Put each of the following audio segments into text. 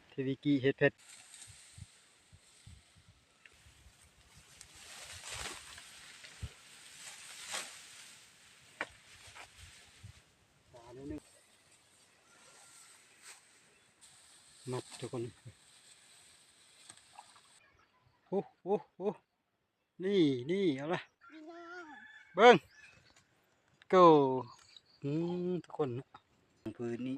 ເທວິກິເຮັດເຜັດ ມັດທຸກຄົນ ໂອ້ ໂອ້ ໂອ້ ນີ້ ນີ້ ເອົາລະ ເບິ່ງ ໂກ ອືມ ທຸກຄົນ ພື້ນນີ້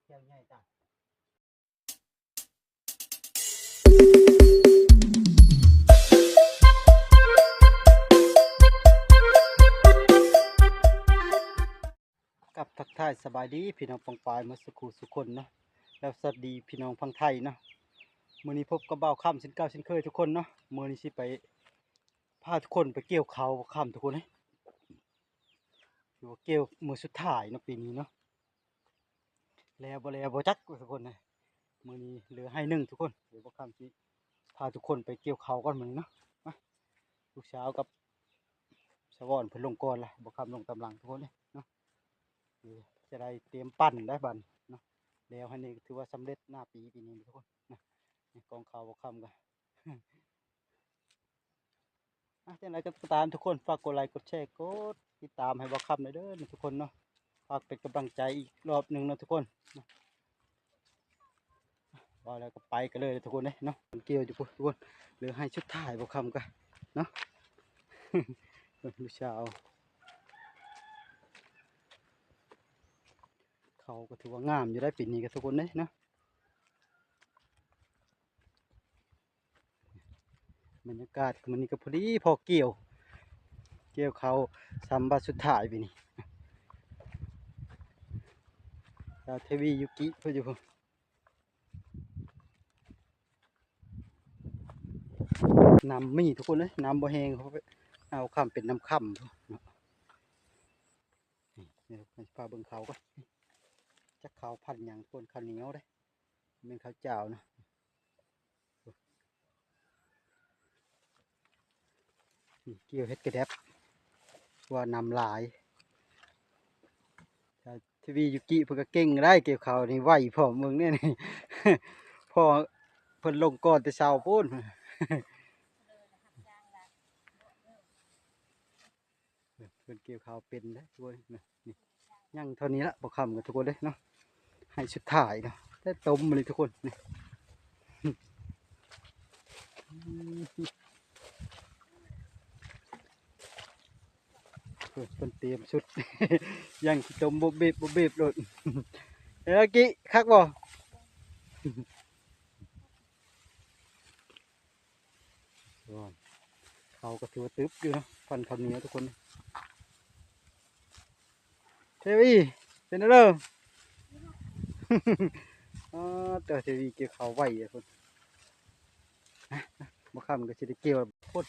ແກ້ວໃຫຍ່ຈ້າ. ກັບທັກທາຍສະບາຍດີພີ່ນ້ອງປ້ອງປາຍໝົດສູ່ຄູ່ສູ່ຄົນເນາະ ແລ້ວສະຫວັດດີພີ່ນ້ອງຝັ່ງໄທເນາະ. ມື້ນີ້ພົບກັບບ່າວຄຳເຊັ່ນເກົ່າເຊັ່ນເຄີຍທຸກຄົນເນາະ. ມື້ນີ້ຊິໄປພາທຸກຄົນໄປກ່ຽວເຂົ້າບ່າວຄຳທຸກຄົນເອີຍ ຖືວ່າກ່ຽວມື້ສຸດທ້າຍເນາະປີນີ້ເນາະ. ແລ້ວບໍ່ແລ້ວບໍ່ຈັກທຸກຄົນເອີຍ. ມື້ນີ້ເຫຼືອໄຮ່ໜຶ່ງທຸກຄົນ ດຽວບ່າວຄຳຊິພາທຸກຄົນໄປກ່ຽວເຂົ້າກ່ອນມື້ນີ້ເນາະ. ມາ ລູກສາວກັບສະຫວອນເພິ່ນລົງກ່ອນລະ ບ່າວຄຳລົງຕາມຫຼັງທຸກຄົນເອີຍເນາະ. ເອີ ຈະໄດ້ຕຽມປັ່ນໄດ້ບັດນີ້ເນາະ. ແລ້ວຫັ້ນນີ້ຖືວ່າສຳເລັດໜ້າປີປີນີ້ທຸກຄົນນະ. ນີ້ກອງເຂົ້າບ່າວຄຳກະ ອ່ະ ຈັ່ງໃດກໍຕາມທຸກຄົນ ຝາກກົດໄລກົດແຊ ກົດຕິດຕາມໃຫ້ບ່າວຄຳແດ່ເດີທຸກຄົນເນາະ. ຝາກເປັນກຳລັງໃຈອີກລອບໜຶ່ງເນາະທຸກຄົນ. ເວົ້າແລ້ວກໍໄປກັນເລີຍທຸກຄົນເດ້ເນາະ. ກ່ຽວຢູ່ພຸ້ນທຸກຄົນ ເຫຼືອໄຮ່ສຸດທ້າຍບ່າວຄຳກະເນາະ. ເບິ່ງລູກສາວ ເຂົ້າກໍຖືວ່າງາມຢູ່ໄດ໋ປີນີ້ກໍທຸກຄົນເດ້ເນາະ. ບັນຍາກາດມື້ນີ້ກໍພໍດີພໍກ່ຽວ ກ່ຽວເຂົ້າສຳບັດສຸດທ້າຍປີນີ້. ສາວເທວີ ຢູກິເພິ່ນຢູ່ພຸ້ນ ນ້ຳມີທຸກຄົນເອີຍ ນ້ຳບໍ່ແຮງ ເອົາຄຳເປັນນ້ຳຄຳເນາະ. ນີ້ ນີ້ ພາເບິ່ງເຂົ້າກ່ອນ ຈັກເຂົ້າພັນຫຍັງທຸກຄົນ ເຂົ້າໜຽວເດ້ ແມ່ນເຂົ້າຈ້າວເນາະ. ນີ້ກ່ຽວເຮັດກະແດັບ ວ່ານ້ຳຫຼາຍ. ສາວເທວີ ຢູກິເພິ່ນກໍເກັ່ງໄດ໋ ກ່ຽວເຂົ້ານີ້ໄວພ້ອມ ເບິ່ງແນ່ນີ້ ພໍເພິ່ນລົງກ່ອນແຕ່ເຊົ້າພຸ້ນ. ເພິ່ນກ່ຽວເຂົ້າເປັນເດ້ ໂອ້ຍ ນີ້ ຍັງເທົ່ານີ້ລະ ບໍ່ຄ່ຳກັນທຸກຄົນເດ້ເນາະ. ໄຮ່ສຸດທ້າຍເນາະ ແຕ່ຕົມມາເລີຍທຸກຄົນ ນີ້ ເພິ່ນຕຽມຊຸດ ຍັງຊິຕົມບົບເບັບບົບເບັບໂລດ. ເອີ ກິ ຄັກບໍ່? ເຂົ້າກໍຖືວ່າຕຶບຢູ່ເນາະ ພັນເຂົ້າໜຽວທຸກຄົນ. ເທວີ ເປັນແນວໃດ? ອໍ ແຕ່ເທວີກ່ຽວເຂົ້າໄວເດ້ພຸ້ນ. ບໍ່ຄ່ຳກໍຊິໄດ້ກ່ຽວໂພດ.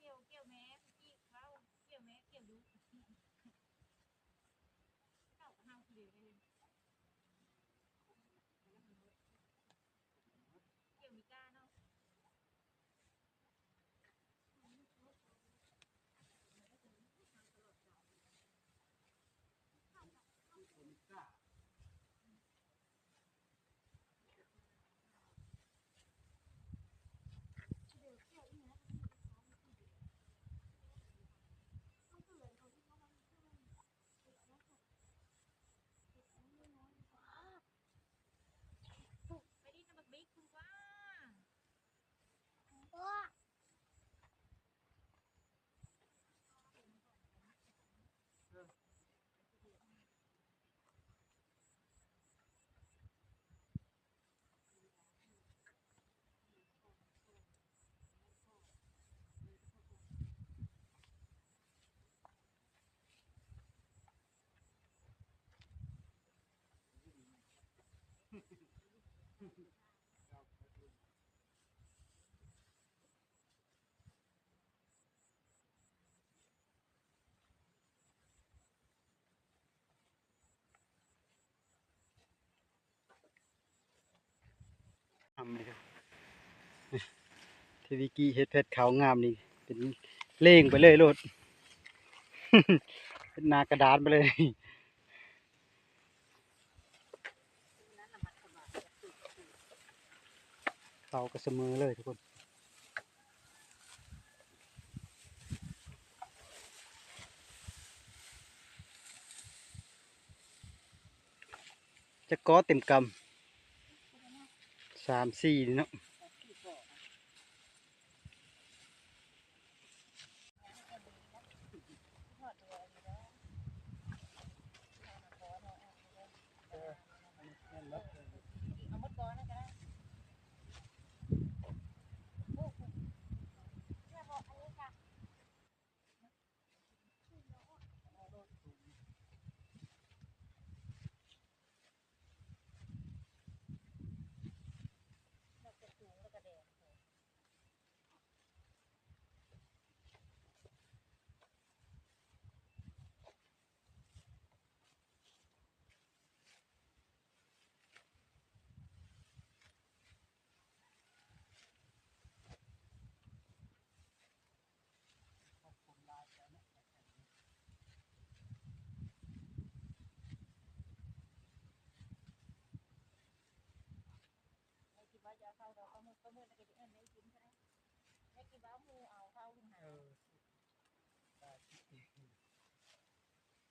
ກ່ຽວ ກ່ຽວແມ່ ກ່ຽວເຂົ້າ ກ່ຽວແມ່ ກ່ຽວລູກ ເຂົ້າເຮົາຜູ້ດຽວເດ້. ງາມເລີຍ ທີ່ວິກກີ້ເຮັດແຜ່ນຂາວງາມນີ້ ເປັນເລງໄປເລີຍໂລດ ເປັນໜ້າກະດານໄປເລີຍ. ເຂົາກໍສະເໝີເລີຍທຸກຄົນ ຈັກກໍເຕັມກຳ ສາມສີ່ນີ້ເນາະ. ແມ່ຄິດວ່າຈະເອົາເຂົ້າດອກປາໝຶກ ປາໝຶກແລ້ວກໍຊິເອີ້ນໄດ້ກິນຊະນະ ແມ່ຄິດວ່າໝູ່ເອົາເຂົ້າຢູ່ຫັ້ນ ເອີ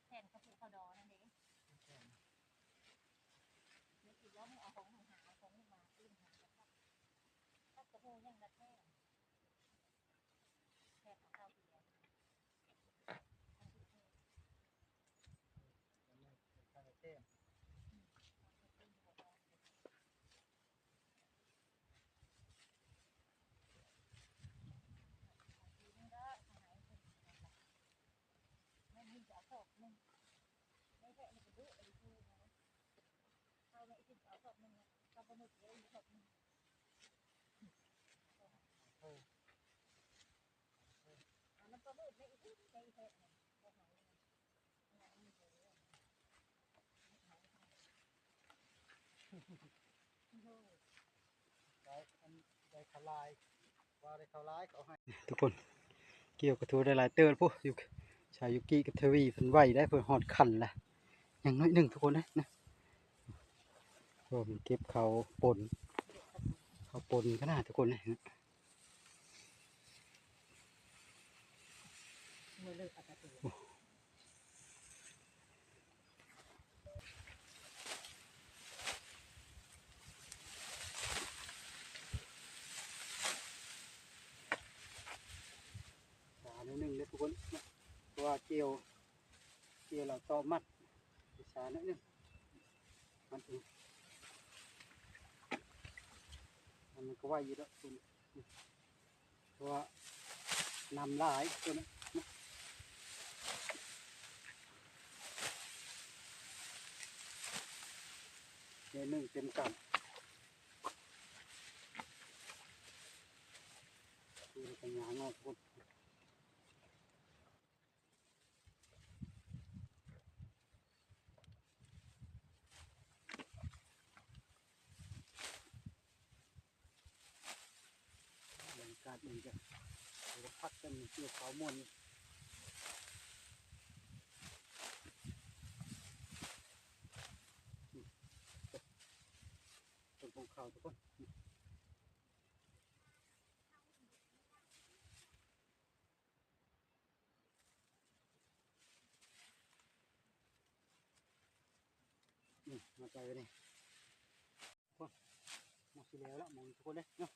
ແຜ່ນເຂົ້າປູເຂົ້າດອງນັ້ນເດ້ ແມ່ຄິດວ່າໝູ່ເອົາຂອງໜູຫາ ເອົາຂອງໜູມາ ຕື່ມຫາ ພັກກະໝູ່ຫຍັງລະແທ້. ໄດ້ ອັນ ໄດ້ເຂົ້າຫຼາຍ ວ່າໄດ້ເຂົ້າຫຼາຍເຂົາໃຫ້ ທຸກຄົນ ກ່ຽວກະຖົ່ວໄດ້ຫຼາຍເຕີບພຸ້ນ ຢູ່ ຊາວຢູກິກັບທະວີເພິ່ນໄຫວໄດ້ ເພິ່ນຮອດຂັ້ນລະ ຍັງໜ້ອຍໜຶ່ງທຸກຄົນເອີຍນະ ໂອ້ ເກັບເຂົ້າປົນ ເຂົ້າປົນກັນນະທຸກຄົນເອີຍ. ສາໜ້ອຍໜຶ່ງເດີທຸກຄົນ ເພາະວ່າກ່ຽວ ກ່ຽວແລ້ວເຕາະມັດ ສາໜ້ອຍໜຶ່ງ ມັດ ມັນກໍໄວຢູ່ດອກ ເພາະວ່ານ້ຳຫຼາຍ ເດືອນໜຶ່ງເຕັມກຳ ເປັນພະຍາງອກພຸ້ນ. ບັນຍາກາດມັນຈະພັກກັນ ກ່ຽວເຂົ້າມ່ວນ ຕົ້ນຂອງເຂົ້າທຸກຄົນ. ອືມ ມາໄກວະນີ້ ໂອ້ຍ ມາຊິແລ້ວລະ ໝົງທຸກຄົນເດ້ເນາະ.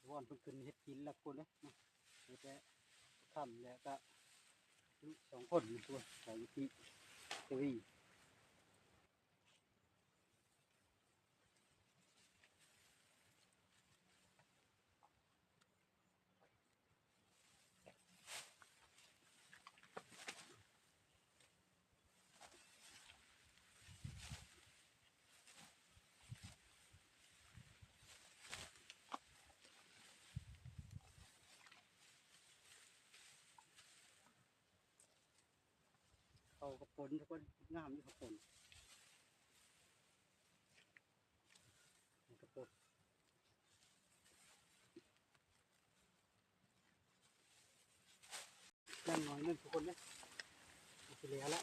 ວອນເພິ່ນຂຶ້ນເຮັດກິນລະຄົນເດ້ເນາະ ເຮັດແຕ່ຄ່ຳແລ້ວກະສອງຄົນ ຕົວສາວຢູ່ທີ່ທະວີ ເອີ ເຂົ້າກະປົ່ນທຸກຄົນ ງາມຢູ່ກະປົ່ນ ກະປົ່ນ ຍັງໜ້ອຍໜຶ່ງທຸກຄົນເດ້ ຊິແລ້ວລະ.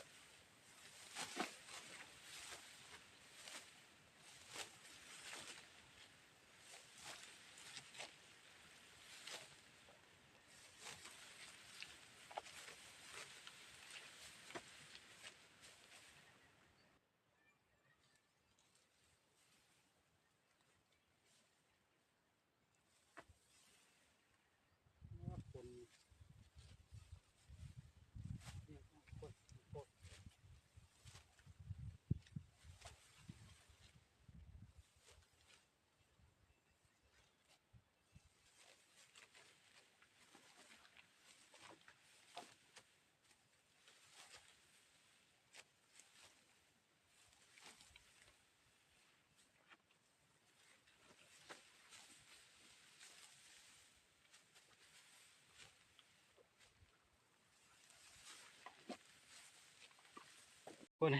ໂອ້ຍ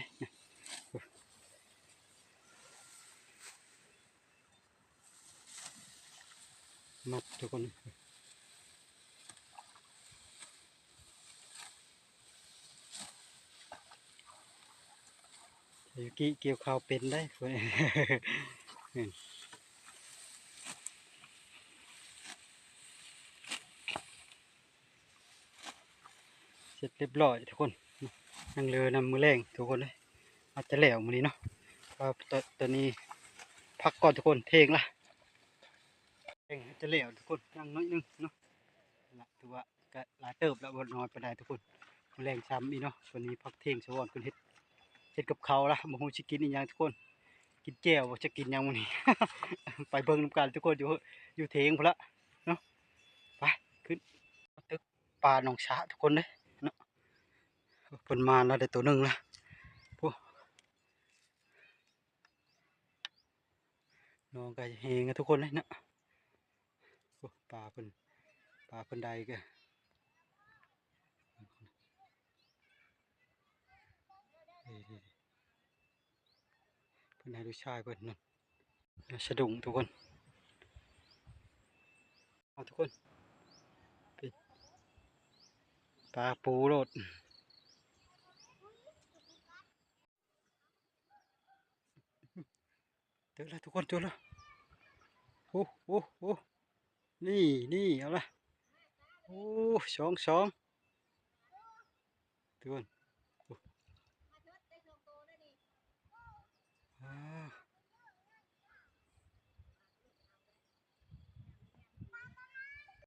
ມັດທຸກຄົນ ເຊຍາກິກ່ຽວເຂົ້າເປັນໄດ໋ ເສັດຮຽບຮ້ອຍທຸກຄົນ ຍັງເຫຼືອນຳມື້ແລງທຸກຄົນເອີຍ ອາດຈະແລ້ວມື້ນີ້ເນາະ ເພາະວ່າຕອນ ຕອນນີ້ພັກກ່ອນທຸກຄົນ ທ່ຽງລະ ແລງອາດຈະແລ້ວທຸກຄົນ ຍັງໜ້ອຍໜຶ່ງເນາະ ລະຖືວ່າກະຫຼາຍເຕີບລະ ບໍ່ນ້ອຍປານໃດທຸກຄົນ ມື້ແລງຊ້ຳອີກເນາະ ຕອນນີ້ພັກທ່ຽງ ສະຫວອນເພິ່ນເຮັດ ເຮັດກັບເຂົ້າລະ ບໍ່ຮູ້ຊິກິນອີ່ຫຍັງທຸກຄົນ ກິນແຈ່ວບໍ່ ຈະກິນຫຍັງມື້ນີ້ ໄປເບິ່ງນຳກັນທຸກຄົນ ຢູ່ ຢູ່ເທິງພຸ້ນລະເນາະ ໄປຂຶ້ນຕຶກ ປາໜອງສະທຸກຄົນເດ້ເນາະ ເພິ່ນມາແລ້ວໄດ້ໂຕໜຶ່ງລະ ໂອ້ ໜອງກະແຮງອະທຸກຄົນເດ້ເນາະ ໂອ້ ປາເພິ່ນ ປາເພິ່ນໄດ້ກະ ເພິ່ນໃຫ້ລູກຊາຍເພິ່ນນັ້ນ ສະດຸ້ງທຸກຄົນ ເອົາທຸກຄົນ ປາປູໂລດ ເຈີລະທຸກຄົນ ເຈີລະ ໂອ້ ໂອ້ ໂອ້ ນີ້ ນີ້ ເອົາລະ ໂອ້ ສອງ ສອງ ທຸກຄົນ ໂອ້ ອາ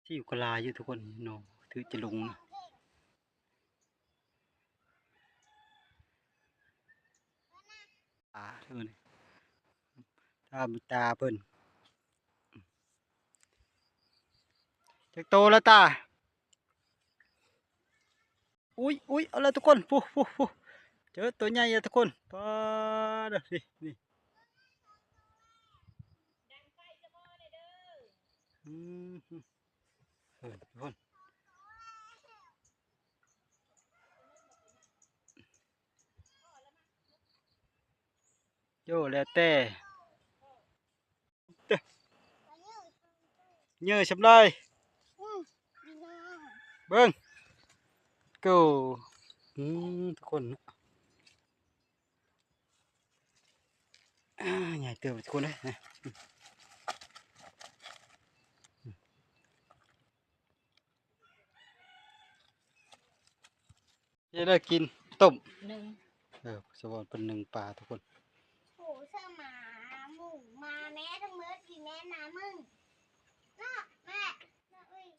ທີ່ຢູ່ກະລາຢູ່ທຸກຄົນ ເນາະ ຖືຈະລົງນະ. ຕາເພິ່ນ ຕາ ຕາເພິ່ນ ຈັກໂຕລະຕາ? ອຸ້ຍ ອຸ້ຍ ເອົາລະທຸກຄົນ ພຸ້ ພຸ້ ພຸ້ ເຈີໂຕໃຫຍ່ລະທຸກຄົນ ປາດ ນີ້ ນີ້ ອືມ ເອີ ທຸກຄົນ. ໂອ້ ແລ້ວແຕ່ ເຢີ ເຢີສຳລາຍ ອືມ ເບິ່ງ ໂກ ອືມ ທຸກຄົນ ອາ ໃຫຍ່ເຕີບທຸກຄົນເອີຍ ນະ. ເຮັດໄດ້ກິນຕົ້ມ ໜຶ່ງ ເອີ ສະຫວອນເພິ່ນໜຶ້ງປາທຸກຄົນ ໂອ້ ເສືອໝາ ໝູມາແມ້ ທັງໝົດກິນແມ່ນນາມຶງ ເນາະແມ່ ເນາະເອີຍ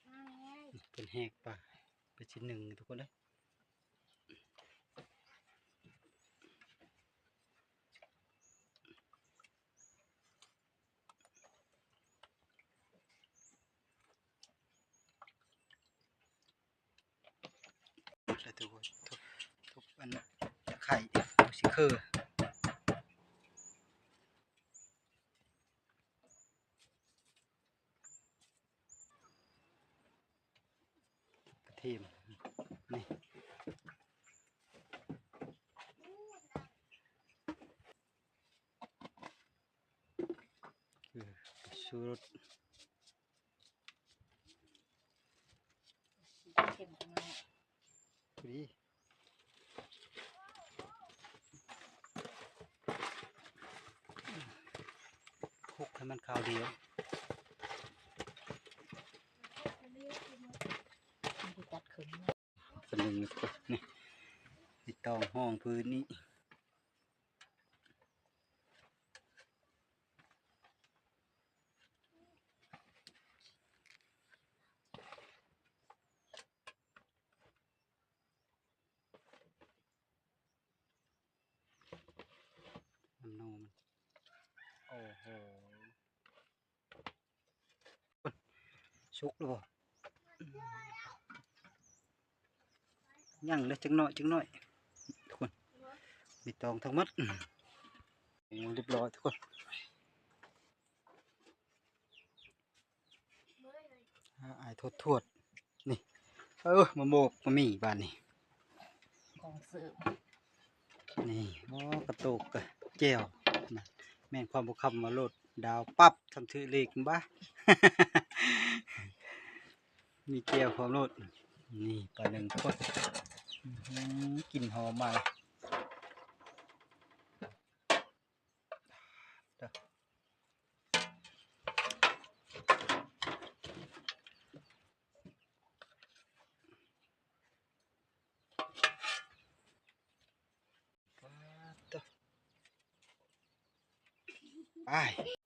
ມາແມ່ ເພິ່ນແຫກປາ ເພິ່ນຊິໜຶ້ງທຸກຄົນເດີ. ແລ້ວທຸກຄົນ ທຸບ ທຸບອັນຕະໄຄ ຊິຄື ກະທຽມ ນີ້ ລົດ ເຂັ້ມຈັງເນາະ ພໍດີ ຄົກໃຫ້ມັນຄາວດຽວ ມັນຊິຕັດເຄິ່ງ. ສະໜຶ່ງນີ້ ໃບຕອງຫ້ອງພື້ນນີ້ ນ້ຳນົມ ໂອ້ໂຫ. ສຸກແລ້ວບໍ່? ຍັງເດີ ຈັກໜ້ອຍ ຈັກໜ້ອຍ ທຸກຄົນ ໃບຕອງທັງໝົດ ໂອ້ ຮຽບຮ້ອຍທຸກຄົນ ອາ ອາຍທວດໆ ນີ້ ເອີ ມາໂມກ ມາໝີ້ບາດນີ້ ຂອງເສີມ ນີ້ ໂອ້ ກະໂຕກກະແຈ່ວ ນະ ແມ່ນຄວາມບໍ່ຄຳວ່າໂລດ ດາວປັບ ຊ່ຳຖືເລກບາ ມີແຈ່ວພ້ອມໂລດ ນີ້ ປາໜຶ່ງ ໂອ້ຍ ອື້ຫື ກິ່ນຫອມມາ ເດີ ປາດໂທ້ ໄປ ເສດ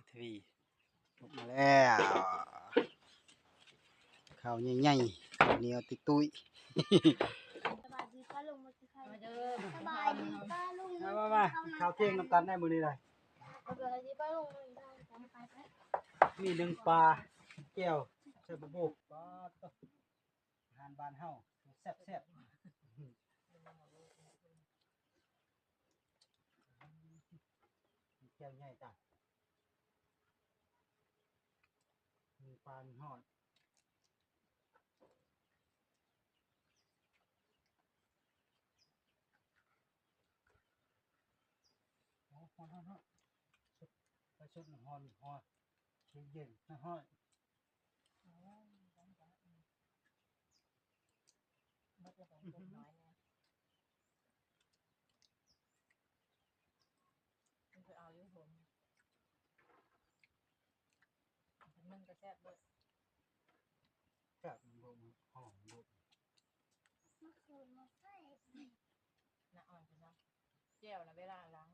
ຖະວີ ລົງມາແລ້ວ ເຂົ້າໃຫຍ່ໆ ເຂົ້າໜຽວຕຸ້ຍໆ ສະບາຍດີປ້າລຸງ ມາກິນເຂົ້າ ມາເດີ ສະບາຍດີປ້າລຸງ ມາ ມາ ມາ ມາກິນເຂົ້າທ່ຽງນຳກັນໄດ້ມື້ນີ້ໄດ໋ ສະບາຍດີປ້າລຸງ ມາກິນເຂົ້າ ໄປ ໄປ ມີໜຶ້ງປາ ແຈ່ວ ໃສ່ບັກບົວ ປາດໂທ້ ອາຫານບ້ານເຮົາ ແຊບໆ ແຈ່ວໃຫຍ່ຈ້າ ມີປາມີຫອຍ ໂອ້ ຮ້ອນໆ ສົດ ໄປສົດ ຮ້ອນໆ ເຢັນໆ ຮ້ອນໆ. ໂອ້ຍ ຮ້ອນຈັງ ໝົດແລ້ວກໍ ອືຫື ກົບນ້ອຍແນ່ ມັນຄືເອົາຢູ່ຜົມ ມັນກໍແຊບເບີດ ແຊບ ມັນຫອມເບີດ ມະເຂືອມາໃສ່ ໜ້າອ່ອນເນາະ. ແຈ່ວນະ ເວລາລ້າງ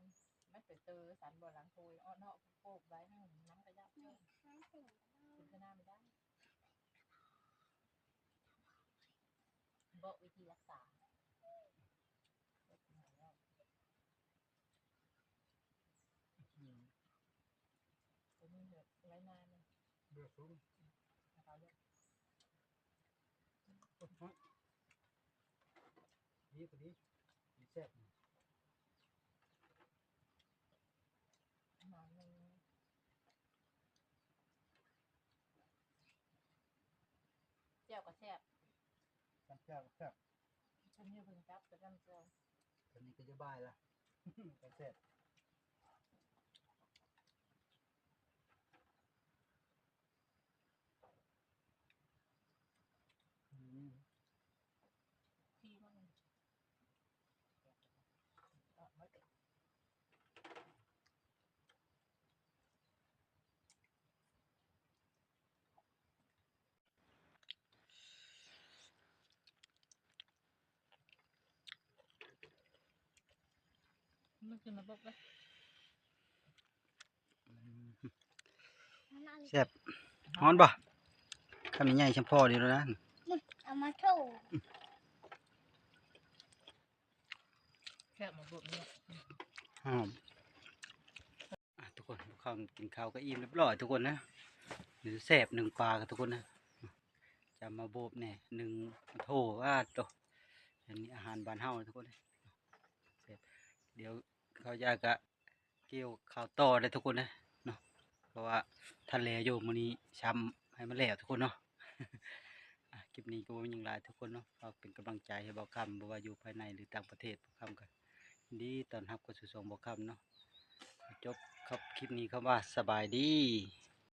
ມັນໄປເຕີສັນບໍ່ລ້າງຖ້ວຍເນາະ ໂປະໄວ້ ນ້ຳກະຢາກ ກິນຄະນ້າໄດ້ ບອກວິທີຮັກສາ ອືມ ຕົວນີ້ແບບໄວ້ນານ ເບື່ອສູງ ເອົາເລີຍ ໂອ້ຍ ພໍດີ ພໍດີ ດີແຊບ ມາໜຶ່ງ ແຈ່ວກໍແຊບ ຈ້ຳແຈ່ວກໍແຊບ ຄັນມີເພິ່ນຈັບກໍຈ້ຳແຈ່ວ ຄັນນີ້ກໍຢ່າບາຍລະ ກໍແຊບ. ອືມ ທີ່ມັນ ມັນຂຶ້ນມາບົບເລີຍ ອືມ ແຊບ ຮ້ອນບໍ່? ຄຳໃຫຍ່ໆ ຊ່ຳພໍດີແລ້ວນະ ເອົາມາໂຊ ແຊບມາບົບນີ້ ຫອມ. ອ່ະ ທຸກຄົນ ພວກເຮົາກິນເຂົ້າກໍອີ່ມຮຽບຮ້ອຍທຸກຄົນນະ ແຊບ ໜຶ້ງປາກັນທຸກຄົນນະ ຈຳມາໂບບແດ່ ໜຶ້ງໂທ ອາໂຕ ອັນນີ້ອາຫານບ້ານເຮົາທຸກຄົນ ແຊບ. ດຽວເຂົ້າຢາກະກ່ຽວເຂົ້າຕໍ່ເດີທຸກຄົນເດີເນາະ ເພາະວ່າທັນແລ້ວຢູ່ ມື້ນີ້ຊ້ຳໃຫ້ມັນແລ້ວທຸກຄົນເນາະ. ອ່ະ ຄລິບນີ້ກໍບໍ່ມີຫຍັງຫຼາຍທຸກຄົນເນາະ ຝາກເປັນກຳລັງໃຈໃຫ້ບ່າວຄຳ ບໍ່ວ່າຢູ່ພາຍໃນ ຫຼື ຕ່າງປະເທດ ບ່າວຄຳກໍຍິນດີຕ້ອນຮັບເຂົ້າສູ່ຊ່ອງບ່າວຄຳເນາະ. ຈົບ ຄັບ ຄລິບນີ້ຄຳວ່າສະບາຍດີ.